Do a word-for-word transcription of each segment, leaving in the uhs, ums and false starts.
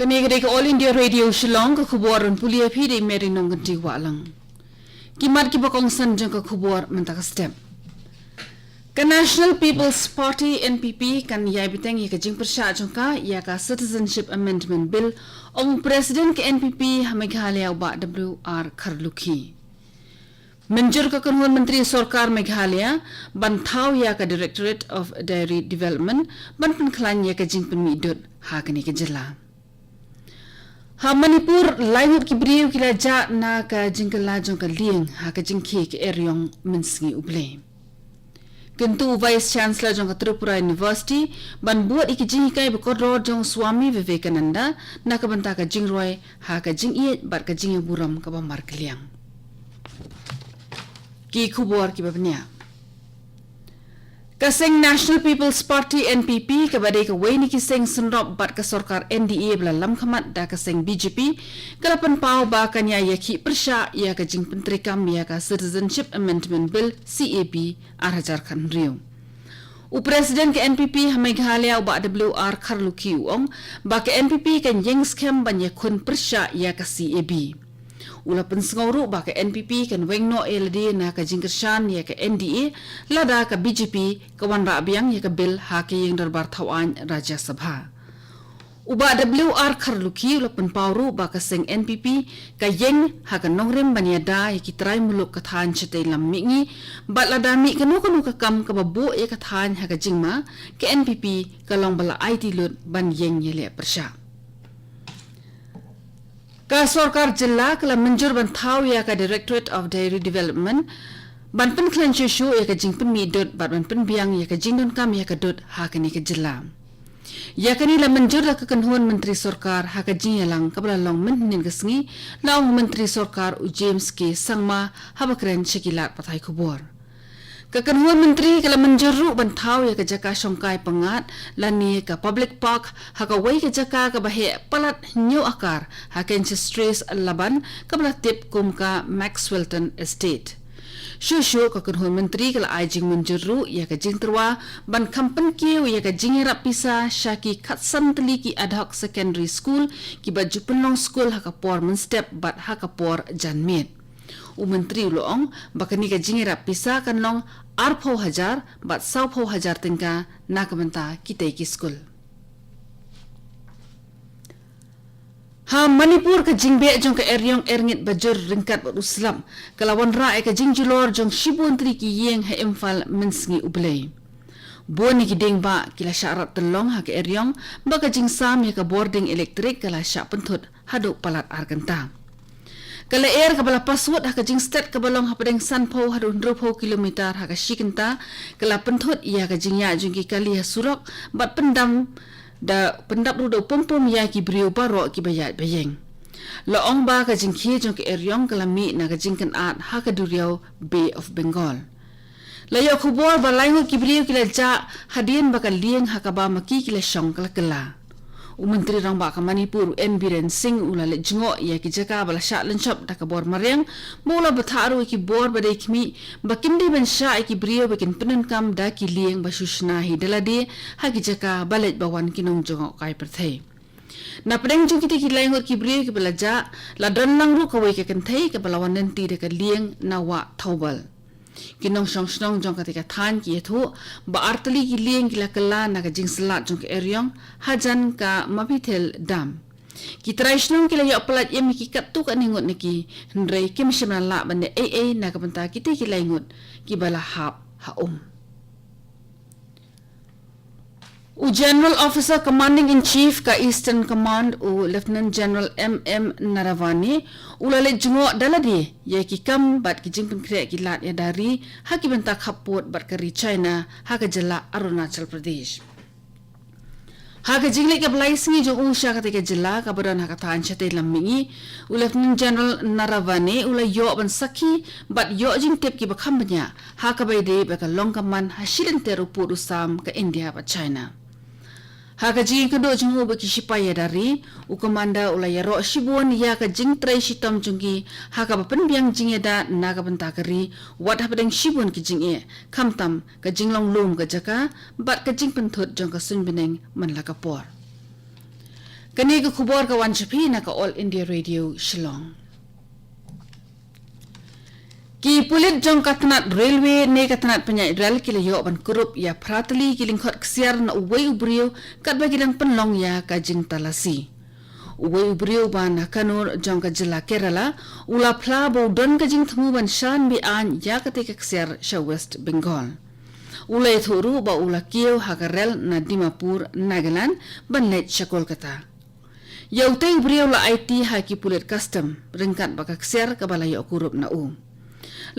Kane ka dei ka All India Radio Shillong, ka khubor ban pule ïa phi da i Mary Nongkynrih Wahlang. Ki mat kiba kongsan jong ka khubor mynta ka step. Ka National People's Party, N P P, kan ïai bteng ïa ka jingpyrshah jong ka ïa ka Citizenship Amendment Bill, ong President ka N P P ha Meghalaya, u Bah W R Kharlukhi. Mynjur ka kynhun Myntri Sorkar Meghalaya ban thaw ïa ka Directorate of Dairy Development ban pynkhlaiñ ïa ka jingpynmih dud ha kane ka jylla. Ha Manipur, lai ngut ki briew ki la jah na ka jingkylla jong ka lieng ha ka jingkhie ka eriong mynsngi U Blei. Kyntu u Vice Chancellor jong ka Tripura University ban bud ïa ki jinghikai ba kordor jong Swami Vivekananda na ka bynta ka jingroi ha ka jingïeit bad ka jingïaburom kaba markylliang. Ki khubor kiba bniah. Ka seng National People's Party, N P P, kaba dei kawei na ki seng synrop bad ka sorkar N D A ba la lamkhmat da ka seng B J P, ka la pynpaw ba kan ïai ïakhih pyrshah ïa ka jingpyntreikam ïa ka Citizenship Amendment Bill, C A B, ar hajar khathynriew. U President ka N P P ha Meghalaya, u Bah W R Kharlukhi, u ong ba ka N P P kan ïeng skhem ban ïakhun pyrshah ïa ka C A B. U la pynsngew ruh ba ka N P P kan weng noh ïa lade na ka jingkyrshan ïa ka N D A lada ka B J P ka wanrah biang ïa ka bill ha ka ïing dorbar thawaiñ Rajya Sabha. U Bah W R Kharlukhi u la pynpaw ruh ba ka seng N P P ka ïeng ha ka nongrim ban ïada ïa ki trai muluk ka thaiñ shatei lam mihngi, bad lada mih kano kano ka kam kaba buh ïa ka thaiñ ha ka jingma, ka N P P ka long ba la aiti lut ban ïeng ïaleh pyrshah. Ka sorkar jylla ka la mynjur ban thaw ïa ka Directorate of Dairy Development ban pynkhlaiñ shuh shuh ïa ka jingpynmih dud bad ban pynbiang ïa ka jingdonkam ïa ka dud ha kane ka jylla. Ïa kane la mynjur da ka kynhun Myntri Sorkar ha ka jingïalang kaba la long mynhynnin ka sngi, la ong u Myntri Sorkar u James K Sangma haba kren sha ki lad pathai khubor. Ka kynhun Myntri ka la mynjur ruh ban thaw ïa ka jaka shongkai pyngngad lane ka Public Park ha kawei ka jaka kaba heh palat hynñiew akar ha Kenchestres Laban, kaba la tip kum ka Maxwellton Estate. Shuh shuh ka kynhun Myntri ka la ai jingmynjur ruh ïa ka jingtyrwa ban kham pynkiew ïa ka jingïarap pisa sha ki khatsan tylli ki ad hoc secondary school kiba ju pynlong skul ha ka por mynstep bad ha ka por janmiet. U Myntri u la ong ba kane ka jingïarap pisa kan long arphew hajar bad sawphew hajar tyngka na ka bynta kitei ki skul. Ha Manipur, ka jingbeh jong ka eriong erngit bajur ryngkat bad u slap ka la wanrah ïa ka jingjulor jong shibun tylli ki ïing ha Imphal mynsngi U Blei. Bun ïa ki dieng bah ki la shah rat tyllong ha ka eriong, bad ka jingsam ïa ka bording elektrik ka la shah pynthut haduh palat ar kynta. Ka lyer kaba la paswut ha ka jingstet kaba long hapdeng sanphew haduh hynriewphew kilometer ha ka shi kynta ka la pynthut ïa ka jingïaid jong ki kali ha surok bad pyndam da pyndap ruh da u pum pum ïa ki briew baroh kiba ïaid ba ïeng. La ong ba ka jingkhie jong ka eriong ka la mih na ka jingkynad ha ka duriaw Bay of Bengal. La ïoh khubor ba lai ngut ki briew ki la jah hadien ba ka lieng ha kaba ma ki ki la shong ka la kylla. U Myntri Rangbah ka Manipur, u N Biren Singh, u la leit jngoh ïa ki jaka ba la shah lynshop da ka bor mariang, bad u la bthah ruh ïa ki bor ba dei khmih ba kin dei ban shah ïa ki briew ba kin pyndonkam da ki lieng ba shu shna hi da lade ha ki jaka ba leit ba wan ki nongjngohkai pyrthei. Na pdeng jong kitei ki lai ngut ki briew kiba la jah, la don lang ruh kawei ka kynthei kaba la wan lynti da ka lieng na Wah Thoubal. Ki nongshong shnong jong katei ka thaiñ ki ïathuh ba ar tylli ki lieng ki la kylla na ka jingslad jong ka eriong hajan ka Mapithel Dam. Ki trai shnong ki la ïoh pyllait im ïa ki katto katne ngut na ki, hynrei kim shym la lah ban leh ei ei na ka bynta kitei ki lai ngut kiba la hap ha um. U General Officer Commanding in Chief ka Eastern Command, u Lieutenant General M M Naravane, u la leit jngoh da lade ïa ki kam bad ki jingpynkhreh ki lad ïada ri ha ki bynta khappud bad ka ri China ha ka jylla Arunachal Pradesh. Ha ka jingleit kaba lai sngi jong u sha katei ka jylla kaba don ha ka thaiñ shatei lam mihngi, u Lieutenant General Naravane u la ïoh ban sakhi bad ïoh jingtip kiba kham bniah ha kaba ïadei bad ka long ka man ha shilynter u pud u sam ka India bad China. Ha ka jingïakynduh jong u bad ki shipai ïada ri, u Commander u la ïaroh shibun ïa ka jingtrei shitom jong ki ha kaba pynbiang jingïada na ka bynta ka ri, wat hapdeng shibun ki jingeh, khamtam ka jinglong lum ka jaka bad ka jingpynthut jong ka suiñ bneng man la ka por. Kane ka khubor ka wan sha phi na ka All India Radio Shillong. Ki pulit jong ka tnat railway ne ka tnat pynïaid rel ki la ïoh ban kurup ïa phra tylli ki lyngkhot ksiar na uwei u briew katba ki dang pynlong ïa ka jingtalasi. Uwei u briew ba na Kannur jong ka jylla Kerala u la phla ba u don ka jingthmu ban shan be-aiñ ïa katei ka ksiar sha West Bengal. U la ïathuh ruh ba u la kiew ha ka rel na Dimapur, Nagaland ban leit sha Kolkata. Ïa utei u briew la aiti ha ki pulit custom ryngkat bad ka ksiar kaba la ïoh kurup na u.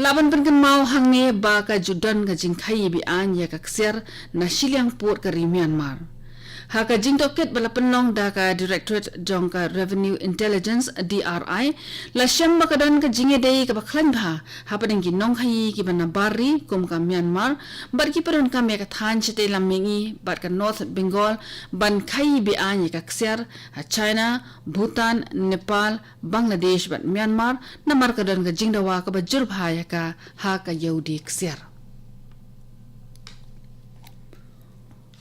Lah ban pynkynmaw hangne ba ka ju don ka jingkhaii be-aiñ ïa ka ksiar na shiliang pud ka ri Myanmar. Ha ka jingtohkit ba la pynlong da ka Directorate jong ka Revenue Intelligence, D R I, la shem ba ka don ka jingïadei kaba khlaiñ bha hapdeng ki nongkhaii kiba na bar ri kum ka Myanmar bad ki ba donkam ïa ka thaiñ shatei lam mihngi bad ka North Bengal ban khaii be-aiñ ïa ka ksiar ha China, Bhutan, Nepal, Bangladesh bad Myanmar, namar ka don ka jingdawa kaba jur bha ïa ka ha ka ïewdieng ksiar.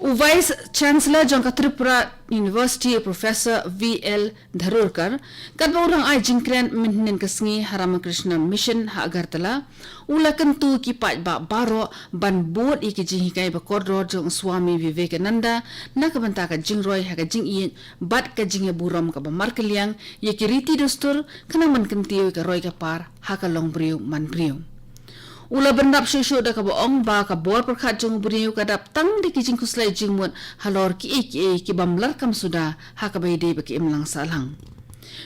U Vice Chancellor jong ka Tripura University, Professor V L Dharurkar, katba u dang ai jingkren mynhynnin ka sngi ha Ramakrishna Mission ha Agartala, u la kyntu ki paidbah baroh ban bud ïa ki jinghikai ba kordor jong u Swami Vivekananda na ka bynta ka jingroi ha ka jingïeit bad ka jingïaburom kaba markylliang ïa ki riti dustur, khnang ban kyntiew ïa ka roi ka par ha ka longbriew manbriew. U la bynrap shuh shuh da kaba ong ba ka bor pyrkhat jong u briew ka dap tang da ki jingkhuslai jingmut halor kiei kiei ki bym lah kam suda ha kaba ïadei bad ka imlang sahlang.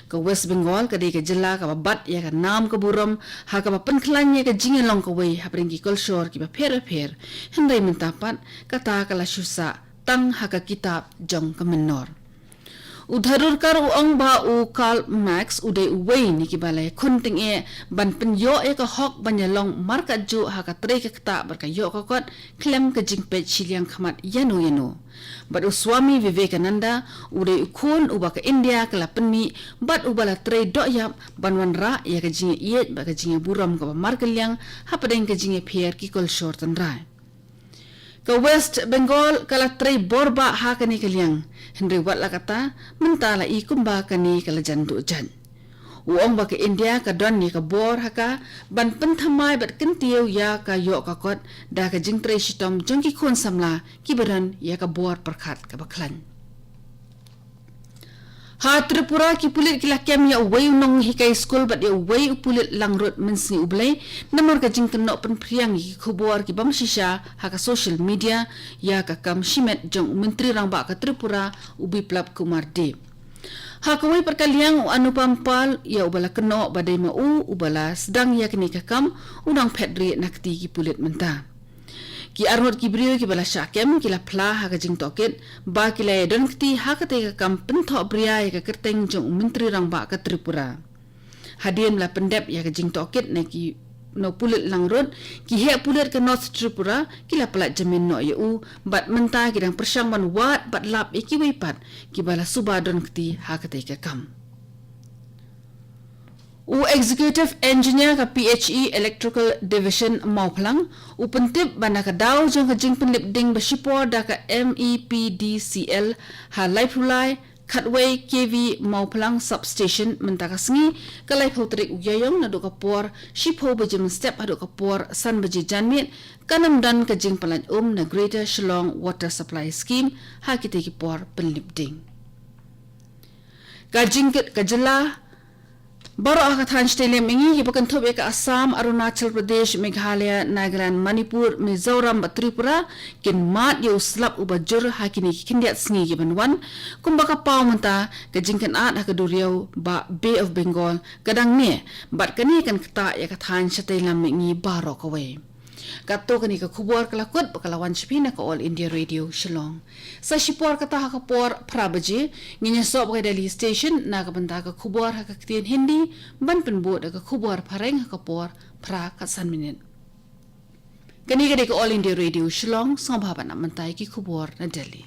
Ka West Bengal ka dei ka jylla kaba bat ïa ka nam ka burom ha kaba pynkhlaiñ ïa ka jingïalong kawei hapdeng ki kolshor kiba pher bapher, hynrei mynta pat kata ka la shu sah tang ha ka kitab jong ka mynnor. U Dharurkar u ong ba u Karl Marx u dei uwei na kiba la ïakhun tyngeh ban pynïoh ïa ka hok ban ïalong markatjuh ha ka trei ka ktah bad ka ïoh ka kot khlem ka jingpeit shiliang khmat ïano ïano. Bad u Swami Vivekananda u dei u khun uba ka India ka la pynmih bad uba la trei dohïap ban wanrah ïa ka jingïaieit bad ka jingïaburom kaba markylliang hapdeng ka jingïapher ki kolshor tynrai. Ka West Bengal ka la trei bor bah ha kane ka liang, hynrei wat la kata mynta la i kumba kane ka la jan duh jait. U ong ba ka India ka don ïa ka bor ha ka ban pynthymmai bad kyntiew ïa ka ïoh ka kot da ka jingtrei shitom jong ki khun samla kiba don ïa ka bor pyrkhat kaba khlaiñ. Ha Tripura ki pulit ki la kem ïa uwei u nonghikai skul bad ïa uwei u pulit langrut mynsngi U Blei namar ka jingkynnoh pynphriang ïa ki khubor ki bym shisha ha ka social media ïa ka kam shimet jong u Myntri Rangbah ka Tripura, u Biplab Kumar Deb. Ha kawei pat ka liang u Anupam Pal ïa uba la kynnoh ba dei ma u uba la sdang ïa kane ka kam u nang phet rieh na kti ki pulit mynta. Ki arngut ki briew kiba la shah kem ki la phla ha ka jingtohkit ba ki la ïadon kti ha katei ka kam pynthohbria ïa ka kyrteng jong u Myntri Rangbah ka Tripura. Hadien ba la pyndep ïa ka jingtohkit na ki, na u pulit langrut, ki heh pulit ka North Tripura ki la pyllait jamin noh ïa u bad mynta ki dang pyrshang ban wad bad lap ïa kiwei pat kiba la suba don kti ha katei ka kam. U Executive Engineer ka P H E Electrical Division Mawphlang u pyntip ba na ka daw jong ka jingpynlip ding ba shipor da ka M E P D C L ha laiphew lai khatwei K V Mawphlang Substation mynta ka sngi, ka laiphew tarik u Ïaïong, naduh ka por shiphew baje mynstep haduh ka por san baje janmiet, kan ym don ka jingpynlait um na Greater Shillong Water Supply Scheme ha kitei ki por pynlip ding. Ka jingkit ka jylla baroh ha ka thaiñ shatei lam mihngi kiba kynthup ïa ka Assam, Arunachal Pradesh, Meghalaya, Nagaland, Manipur, Mizoram bad Tripura kin mad ïa u slap uba jur ha kine ki khyndiat sngi ki ban wan. Kumba ka paw mynta, ka jingkynad ha ka duriaw ba Bay of Bengal ka dang neh bad kane kan ktah ïa ka thaiñ shatei lam mihngi baroh kawei. Katto kane ka khubor ka la kut bad ka la wan sha phi na ka All India Radio Shillong. Sa shipor kata ha ka por phra baje ngin ïasoh bad ka Delhi Station na ka bynta ka khubor ha ka ktien Hindi, ban pynbud da ka khubor phareng ha ka por phra khatsan minit. Kane ka dei ka All India Radio Shillong, sngewbha ban ap mynta ïa ki khubor na Delhi.